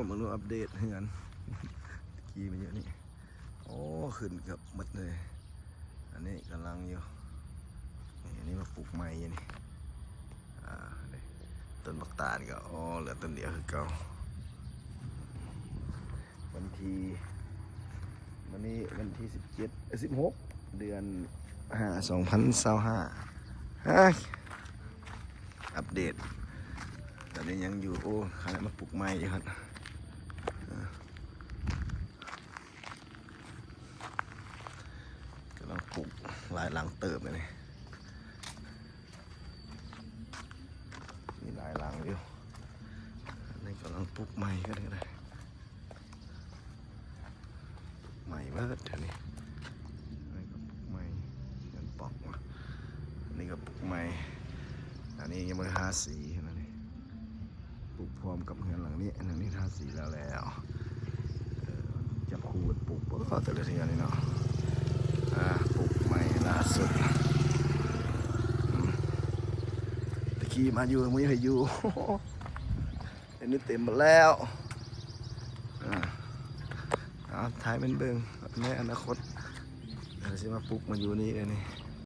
ມາເບິ່ງອັບເດດເຮືອນ ຕະກີ້ມາຢູ່ນີ້ ໂອ້ ຂຶ້ນເກືອບໝົດເລີຍ. ອັນນີ້ກຳລັງຢູ່ ນີ້ ອັນນີ້ມາປູກໃໝ່ຢູ່ນີ້ ອ່າ ນີ້ ຕົ້ນບັກຕານກໍ ໂອ້ ເຫຼືອຕົ້ນດຽວຄືເກົ່າ. ວັນທີ ມື້ນີ້ວັນທີສິບເຈັດ ເອີ ສິບຫົກ ເດືອນຫ້າ ສອງພັນຊາວຫ້າ ຮະ ອັບເດດ. ຕອນນີ້ຍັງຢູ່ ໂອ້ ຂະໜາດມາປູກໃໝ່ຢູ່ຫັ້ນ ກຳລັງປູກຫຼາຍຫຼັງເຕີບເລີຍນີ້ ມີຫຼາຍຫຼັງຢູ່. ອັນນີ້ກຳລັງປູກໃໝ່ກັນກໍໄດ້ ປູກໃໝ່ເບິດແຖວນີ້ ອັນນີ້ກໍປູກໃໝ່ ເຮືອນປອກ ອັນນີ້ກໍປູກໃໝ່ ອັນນີ້ຍັງບໍ່ໄດ້ທາສີ ອັນນີ້ ປູກພ້ອມກັບເຮືອນຫຼັງນີ້ ອັນນີ້ທາສີແລ້ວແລ້ວ. ເອີ ຈັກຄູ່ກັນປູກບໍ່ ແຕ່ລະເທື່ອນີ້ເນາະ ອ່າ ປູກໃໝ່ລ່າສຸດ. ອືມ ຕະກີ້ມາຢູ່ ບໍ່ມີໃຜຢູ່ ອັນນີ້ເຕັມໝົດແລ້ວ. ອ່າ ເອົາ ຖ່າຍແມ່ນເບິ່ງໃນອະນາຄົດ ເອີ ຊິມາປຸກມາຢູ່ນີ້ ອັນນີ້